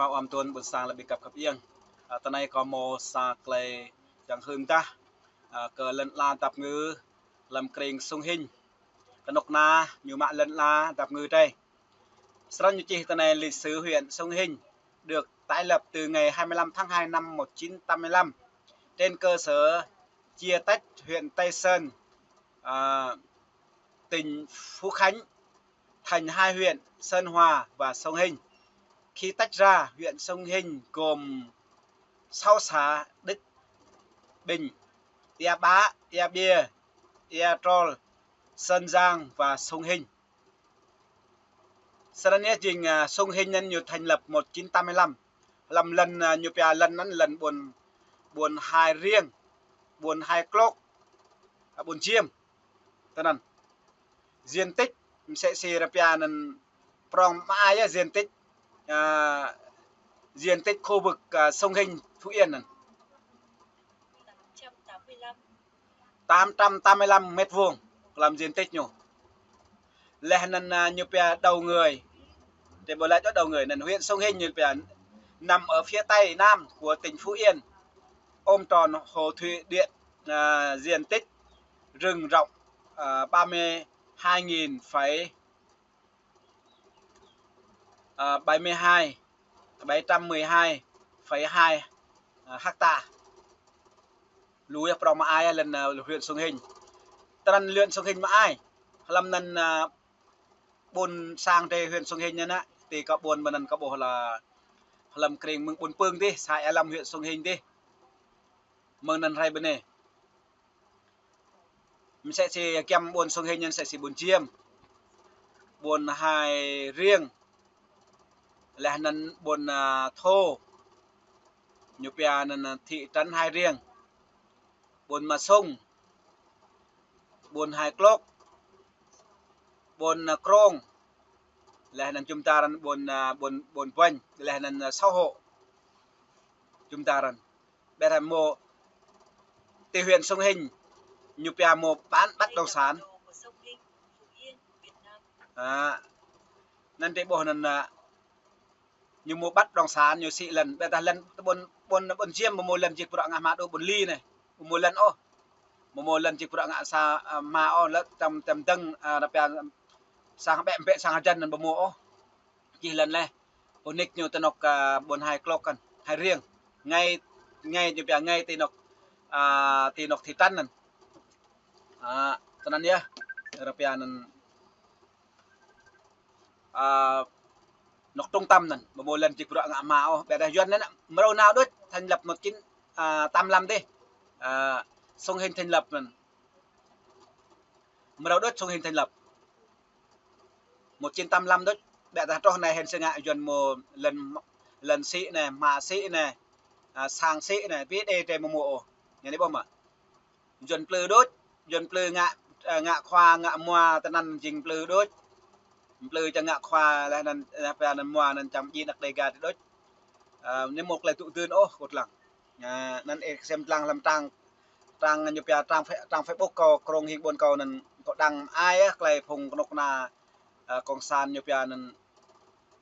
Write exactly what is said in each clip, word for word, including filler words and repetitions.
Ơ, ăm tuan ƀôn sang lăp ƀing găp khăp iêng. Ơ, tơ anai kâo hmâo sa tơlơi čang hưn tah, ơ, kơ lŏn ala dap ngư hlăm krĭng Sông Hinh. Kơnuk kơna ñu mă lŏn ala dap ngư tơi. Srăng ñu čih tơ anai lịch sử huyện Sông Hinh được tái lập từ ngày hai mươi lăm tháng hai năm một chín tám mươi lăm trên cơ sở chia tách huyện Tây Sơn, à, tỉnh Phú Khánh thành hai huyện Sơn Hòa và Sông Hinh. Khi tách ra, huyện Sông Hinh gồm sáu xã Đức Bình, Ia Bá, Ia Bia, Ia Trol, Sơn Giang và Sông Hinh. Srăng ñu jing, à, Sông Hinh anŭn ñu thành lập một chín tám mươi lăm. Hlăm lŏn, à, ñu pia lŏn anŭn lŏn ƀuôn, ƀuôn Hai Riêng, ƀuôn Hai Klok, à, ƀuôn Diêm. Tơ anŭn. Diện tích, msĕ si rơpia anŭn prong mă ai yơh, diện tích, à, diện tích khu vực, à, Sông Hinh, Phú Yên anŭn. Tám trăm tám mươi lăm mét vuông hlăm diện tích ñu. Laih anŭn, à, ñu pia đầu người. Tơ ƀơi lăi đầu người anŭn huyện Sông Hinh ñu pia nằm ở phía tây nam của tỉnh Phú Yên, ôm trọn hồ thủy điện, à, diện tích rừng rộng, à, ba mươi hai nghìn phẩy, à, bảy mươi hai, bảy trăm mười hai phẩy hai, à, hecta. Lu yơh prong mă ai lŏn, à, huyện Sông Hinh. Tơ anŭn huyện Sông Hinh mă ai. Hlăm anŭn, à, ƀôn sang tơ huyện Sông Hinh anŭn, tơ kơ ƀôn ƀơi anŭn kơ ƀuh lĕ hlăm krĭng mơ̆ng ƀôn Pưng tơ, xã Ea Lâm, huyện Sông Hinh tơ. Mơ̆ng anŭn rai ƀơi anai. Msĕ si giăm ƀôn Sông Hinh anŭn msĕ si ƀôn Diêm, ƀôn Hai Riêng, laih anŭn ƀôn, à, Thô, ñu pia anŭn, à, thị trấn Hai Riêng, ƀôn Ma Sông, ƀôn Hai Klok, ƀôn, à, Krông, laih anŭn jum dar anŭn ƀôn, à, ƀôn, ƀôn Buanh, laih anŭn, à, Sáu Hộ. Jum dar anŭn. Ƀiădah hmâo tơ huyện Sông Hinh, ñu pia hmâo bản bất động sản. À, anŭn tơ ƀuh anŭn, à, ñu hmâo bất động sản, ñu sĭ lŏn. Ƀiădah lŏn ƀôn, ƀôn, ƀôn Diêm ƀu hmâo lŏn jik bruă ngă hma đôč, ƀôn Li anai. Ƀu hmâo lŏn ôh. Ƀu hmâo lŏn jik bruă ngă sa, à, hma ôh, lŏn tăm, tăm dơ̆ng, à, rơpia sang ƀĕ ƀĕ sang hơjăn anŭn ƀu hmâo ôh. Čih lŏn laih. Ônik ñu tơ anŏ, à, ƀôn Hai Klok kăn, Hai Riêng. Ngay, ngay ñu pia ngay tơ anŏ, à, tơ anŏ thị trấn anŭn. À, tơ anŭn yơh. Rơpia anŭn, à, anŏ trung tâm anŭn, ƀu hmâo lŏn jik bruă ngă hma ôh. Ƀiădah Yuan anŭn mrâo nao đôč thành lập một chín, à, tám lăm tơ. À, Sông Hinh thành lập anŭn. Mrâo đôč Sông Hinh thành lập. Một chín tám lăm đôč, ƀiădah truh anai hên sĭ ngă Yuan hmâo lŏn, lŏn sĭ anai, hma sĭ anai, à, sang sĭ anai, ƀiă đe tơ hmâo hmâo ôh. Ñu anai ƀuh mơ̆. Yuan plư đôč, Yuan plư ngă, à, ngă khua, ngă mua tơ anŭn jing plư đôč. Plư čang ngă khua laih anŭn, laih pia anŭn mua anŭn čang ji anăk Đêga tơ đôč. À, anai hmâo tơlơi tŭ dưn ôh kâo lăng. À, anŭn ih sem lăng hlăm trang, trang ñu pia trang Fe-, trang Facebook kâo, Krông Hing Ƀôn Kâo anŭn kâo đăng ai, à, tơlơi phung kơnuk kơna, à, cộng sản ñu pia anŭn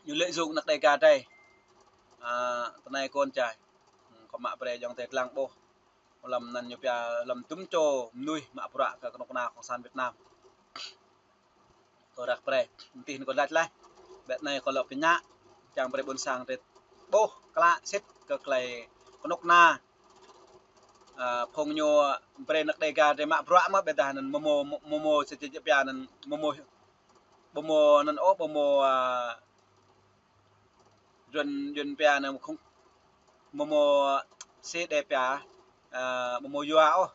ñu lợi dụng anăk Đêga tơ. À, tơ anai kâo čai. Kâo mă brơi ayŏng adơi lăng ƀuh. Hlăm anŭn ñu pia hlăm dŭm čô mơnuih mă bruă kơ kơnuk kơna cộng sản Việt Nam. Kâo răk brơi, tih anŭn kâo laĭ laih. Ƀiădah anai kâo lŏ pơñă, čang brơi ƀôn sang tơ ƀuh klă sĭt kơ tơlơi kơnuk kơna. À, phung ñu brơi anăk Đêga tơ mă bruă mơ̆ ƀiădah anŭn hmâo hmâo, hmâo hmâo sĭt sĭt pia anŭn hmâo hmâo, ƀu hmâo anŭn ôh, ƀu hmâo, à, Yuan, Yuan pia anŭn không, hmâo hmâo sĭt đe pia, à, ƀu hmâo yua ôh.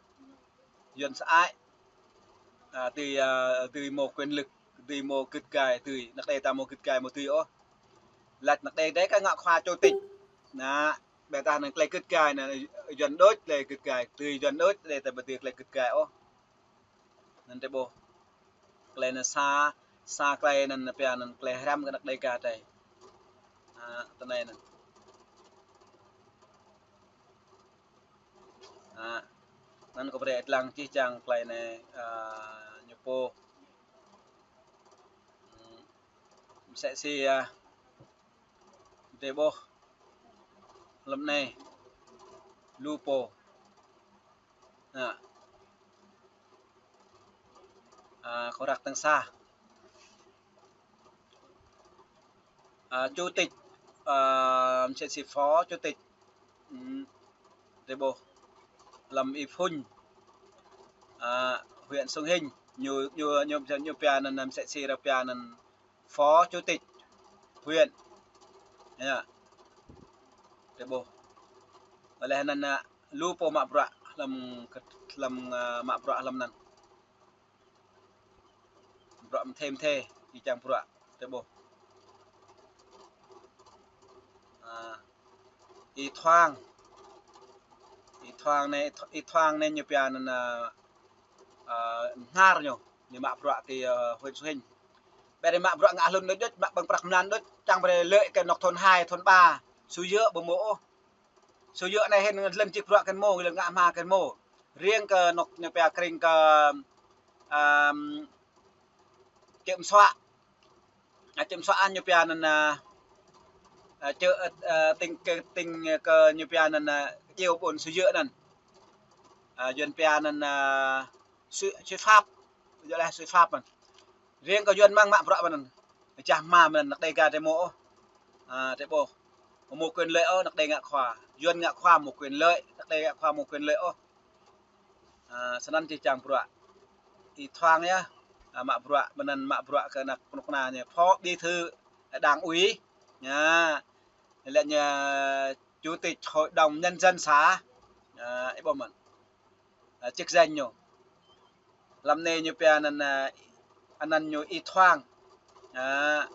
Yuan sơăi. À, tui, à, tui hmâo quyền lực, tui hmâo git gai, tui anăk Đê ta hmâo git gai, hmâo tui ôh. Laĭ anăk Đê tơ kơ ngă khua chủ tịch. Anŭn, ƀiădah anŭn tơlơi git gai anŭn Yuan đôč tơlơi git gai, tui Yuan đôč đe ta ƀu tui tơlơi git gai ôh. Anŭn tơ ƀuh. Tơlơi anŭn sa, sa tơlơi anŭn pia anŭn tơlơi hrăm kơ anăk Đêga tơ. À, tơ anai anŭn. À, anŭn kâo brơi lăng čih čang tơlơi anai, à, ñu pô. Hm, msĕ si, à, tơ ƀuh. lăm anai, lu pô. Nă. A, kâo răk tơ̆ng sa. A, chủ tịch, a, msĕ si phó chủ tịch, ưm, tơƀôh lăm Y Phun, a, huyện Sông Hinh, ñu, ñu, ñu, ñu pia anăn, msĕ si arăng pia anăn phó chủ tịch huyện. Yă. Tơƀôh. Laih anăn, a, lu pô mă bruă lăm, lăm, a, mă bruă lăm anăn. Bruă mthê mthê, ih čang bruă, tơƀôh. A, Y Thoang. Y Thoang anai, Y Thoang anai ñu pia anăn, a, a, Bơhnar ñu, ñu mă bruă ti, a, huyện Sông Hinh. Ƀĕ anai mă bruă ngă hlŭn đôč đôč, mă ƀơ̆ng prăk mlan đôč, čang brơi lĕ kơ anŏ thôn hai, thôn ba, Sư Dưă ƀu mâo ôh. Sư Dưă anai hĭn lŏn čih bruă kơ mâo, lŏn ngă hma kơ mâo. Riêng kơ anŏ ñu pia krĭng kơ, ưm, Čư̆ Msuă. A, Čư̆ Msuă anăn ñu pia anăn, a, a, čư̆, a, a, tĭng kơ, tĭng kơ ñu pia anăn, a, iâu ƀôn Sư Dưă anăn. A, Yuăn pia anăn, a, Sư, Sư Pháp. Yua laih Sư Pháp anăn. Riêng kơ Yuăn mơ̆ng mă bruă anăn. Čah hma anăn anăk Đêga drei mâo ôh. A, drei ƀuh. Mâo quyền lợi ôh, anăk Đê ngă khua. Yuăn ngă khua mâo quyền lợi, anăk Đê ngă khua mâo quyền lợi ôh. A, snăn čih čang bruă. Y Thoang yơh. A, mă bruă, mơ̆ng anăn mă bruă kơ anăk kơnuk kơna ñu phó bí thư đảng ủy. Yă. Lĕ ñu chủ tịch hội đồng nhân dân xã. A, ih ƀuh mơ̆n. A, chức danh ñu. Lăm anai ñu pia anăn, a, anăn ñu Y Thoang. A,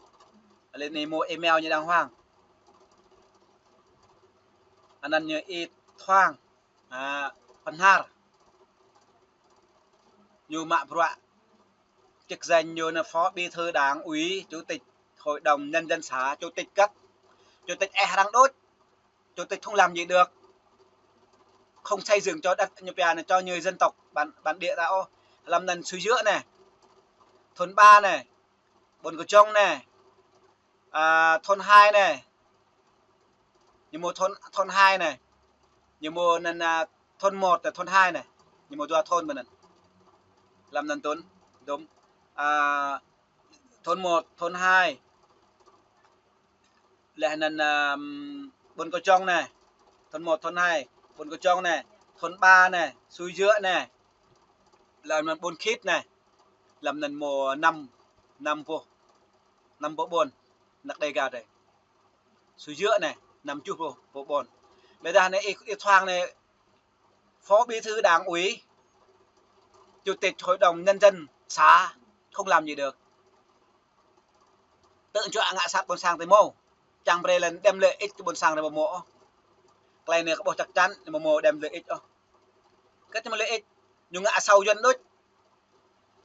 lĕ anai mâo email ñu đàng hoàng. Anăn ñu Y Thoang. A, Bơhnar. Ñu mă bruă. Chức danh ñu anăn phó bí thư đảng ủy, chủ tịch hội đồng nhân dân xã, chủ tịch kăt. Chủ tịch eh arăng đôč. Chủ tịch không làm gì được. Không xây dựng cho đất, ñu pia anăn cho người dân tộc bản, bản địa ta ôh. Lăm anăn Sư Dưă anai. Thôn ba anai. Ƀôn Kơjong anai. A, thôn hai anai. Ñu mâo thôn, thôn hai anai. Ñu mâo anăn, a, thôn một anai, thôn hai anai. Ñu mâo dua thôn mơ̆ng anăn. Lăm anăn tŭn, dôm. A, thôn một, thôn hai. Laih anăn, ưm, Ƀôn Kơjong anai. Thôn một, thôn hai, Ƀôn Kơjong anai. Thôn ba anai, Sư Dưă anai. Lăm anăn Ƀôn Khit anai. Lăm anăn mâo năm, năm boh, năm boh ƀôn. Anăk Đêga drei. Sư Dưă anai, năm tơjuh boh, boh ƀôn. Ƀiădah anai Y, Y Thoang anai, phó bí thư đảng ủy, chủ tịch hội đồng nhân dân xã, không làm gì được. Tơl čuă ngă sat ƀôn sang drei mâo. Čang brơi lŏn đăm lợi ích kơ ƀôn sang drei ƀu mâo ôh. Tơlơi anai kơ ƀuh chắc chắn, ƀu mâo đăm lợi ích ôh. Kơ tơlơi lợi ích, ñu ngă asâo Yuăn đôč.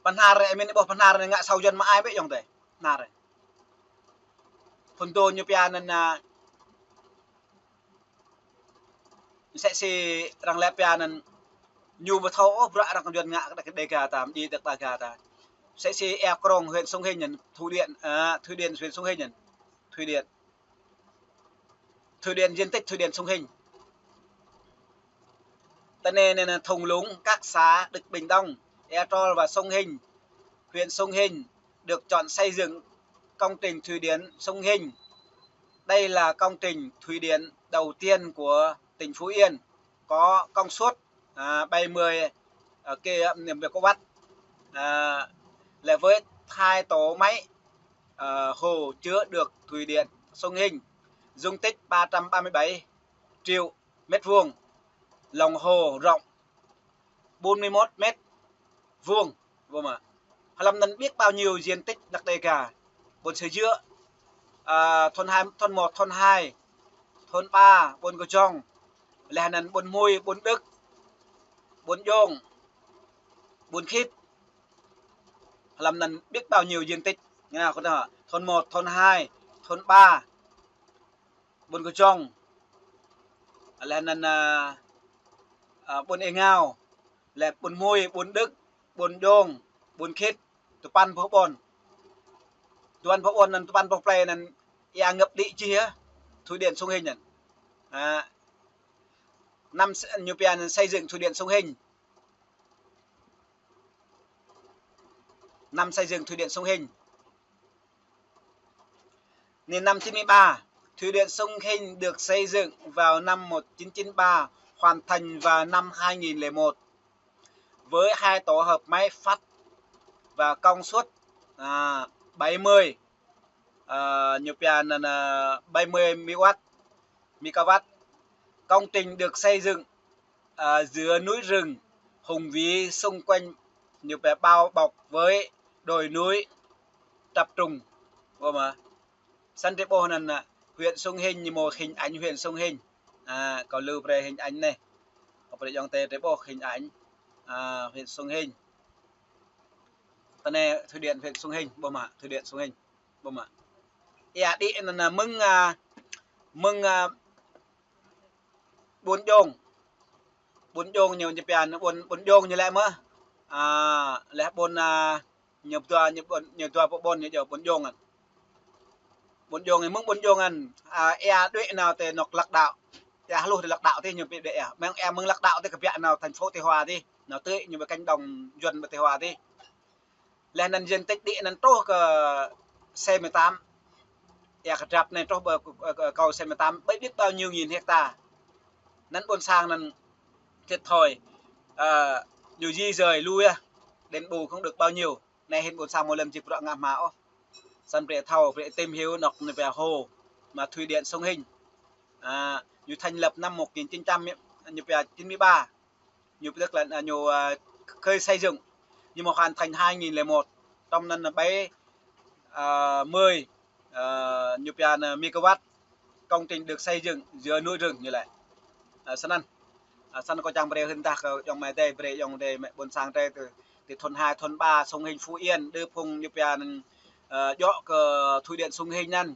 Bơhnar, ih mĭn ƀuh Bơhnar anai ngă asâo Yuăn mă ai ƀĕ yŏng tê. Bơhnar. Phŭn dô ñu pia anăn, a, msĕ si arăng lĕ pia anăn ñu ƀu thâo ôh bruă arăng Yuăn ngă kơ Đêga ta, mdjiê kơ Đêga ta. Msĕ si Ea Krông huyện Sông Hinh anăn, thủy điện, a, thủy điện huyện Sông Hinh anăn. Thủy điện. Thủy điện, diện tích thủy điện Sông Hinh. Tơ anai anăn thung lũng các xã Đức Bình Đông, Ea Trol và Sông Hinh, huyện Sông Hinh được chọn xây dựng công trình thủy điện Sông Hinh. Đây là công trình thủy điện đầu tiên của tỉnh Phú Yên, có công suất, à, bảy mươi, à, ki-, à, mê-, mê-, kô-oát, à, là với hai tổ máy, à, hồ chứa được thủy điện Sông Hinh, dung tích ba trăm ba mươi bảy triệu mét vuông, lòng hồ rộng bốn mươi mốt mét vuông. Ƀuh mơ̆? Hlăm anăn biết bao nhiêu diện tích anăk Đêga. Ƀôn Sư Dưă, à, thôn hai, thôn một, thôn hai, thôn ba, Ƀôn Kơjong, laih anăn Ƀôn Hmui, Ƀôn Đức, Ƀôn Djông, Ƀôn Khit. Hlăm anăn biết bao nhiêu diện tích. Ngă kơ ta, thôn một, thôn hai, thôn ba, Ƀôn Kơjong, laih anăn, a, a, Ƀôn Êngao, laih Ƀôn Hmui, Ƀôn Đức, Ƀôn Djông, Ƀôn Khit, tơpăn boh ƀôn. Tơpăn boh ƀôn anăn, tơpăn boh plei anăn, ia ngăp đĭ čih yơh, thủy điện Sông Hinh anăn. A, Năm s-, ñu pia xây dựng thủy điện Sông Hinh. Năm xây dựng thủy điện Sông Hinh. Nên năm chín mươi ba, thủy điện Sông Hinh được xây dựng vào năm một chín chín ba, hoàn thành vào năm hai nghìn lẻ một, với hai tổ hợp máy phát và công suất, à, bảy mươi, à, ñu pia anŭn, à, bảy mươi megawatt, megawatt. Công trình được xây dựng, à, giữa núi rừng hùng vĩ, xung quanh ñu pia bao bọc với đồi núi trập trùng. Ƀuh mơ̆? Săn drơi ƀuh anŭn, à, huyện Sông Hinh, ñu mơ̆ hình ảnh huyện Sông Hinh. À, kâo lư brơi hình ảnh anai. Kâo brơi ayŏng adơi drơi ƀuh hình ảnh, à, huyện Sông Hinh. Tơ anai thủy điện huyện Sông Hinh, ƀuh mơ̆? Thủy điện Sông Hinh, ƀuh mơ̆? Ia đĭ anŭn, à, mơ̆ng, à, mơ̆ng, à, Ƀuôn Djông. Ƀuôn Djông ñu, ñu pia anŭn ƀuôn, Ƀuôn Djông ñu lĕ mơ̆. À, lĕ ƀuôn, à, ñu dua, ñu ƀuôn, ñu dua ƀuôn ñu djơ̆ Ƀuôn Djông anŭn. Ƀuôn Djông, mơ̆ng Ƀuôn Djông anŭn, à, ia đuaĭ nao tơ anŏ Lác Đao. Ia hluh tơ Lác Đao tih ñu pi đuaĭ ia. Mơ̆ng ia mơ̆ng Lác Đao tih kơ biă nao thành phố Tây Hòa tih. Nao tư̆ ñu ƀơi cánh đồng Duân ƀơi Tây Hòa tih. Lĕ anŭn diện tích đĭ anŭn truh kơ C mười tám. Ia kơ drap anai truh ƀơi, ơ, ơ, cầu C mười tám, ƀơi biết bao nhiêu nghìn hecta. Anŭn ƀôn sang anŭn thiệt thòi, ơ, ñu di dời lui ah, đền bù không được bao nhiêu. Anai hĭn ƀôn sang mơ̆ lơ̆m či bruă ngă hma ôh. Săn brơi thâo, brơi tìm hiểu anŏ ñu pia hồ, mă thủy điện Sông Hinh. À, ñu thành lập năm một nghìn chín trăm, ñu pia chín mươi ba. Ñu pia tức là, à, ñu, à, khơi xây dựng, ñu mơ̆ hoàn thành hai nghìn lẻ một, trong anŭn là bảy, à, mươi, à, ñu pia anŭn megawatt công trình được xây dựng giữa núi rừng ñu lĕ. À, săn anŭn. À, săn kâo čang brơi hơndah kơ ayŏng amai adơi, brơi ayŏng adơi mơ̆ ƀôn sang adơi tơ, tơ thôn hai, thôn ba, Sông Hinh, Phú Yên, đơ phung ñu pia anŭn, à, djŏ kơ thủy điện Sông Hinh anŭn.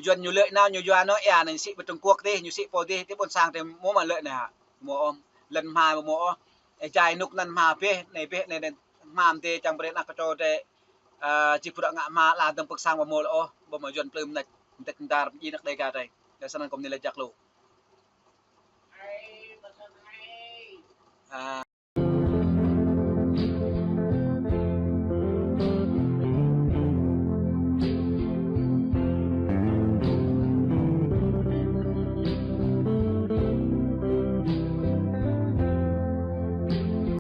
Yuan ñu lĕ nao ñu yua anŏ ia anŭn sĭ ƀơi Trung Quốc tih, ñu sĭ pô tih, tơ ƀôn sang adơi mơ̆ mă lĕ anai hă. Mơ̆ ôh, lŏn hma mơ̆ mơ̆ ôh. Ơ, jai nuk anŭn hma pih, anai pih, anai, anai hma mơ̆ tơ čang brơi anăk kơ čô adơi, à, či bruă ngă hma, ala dơ̆ng pơ̆k sang mơ̆ mơ̆ lĕ ôh, ƀuh mơ̆ Yuan plư mơneč, mơneč mơdar, mơ̆ anăk Đêga adơi. Tơ săn anŭn kâo mơ̆n lĕ jak lu.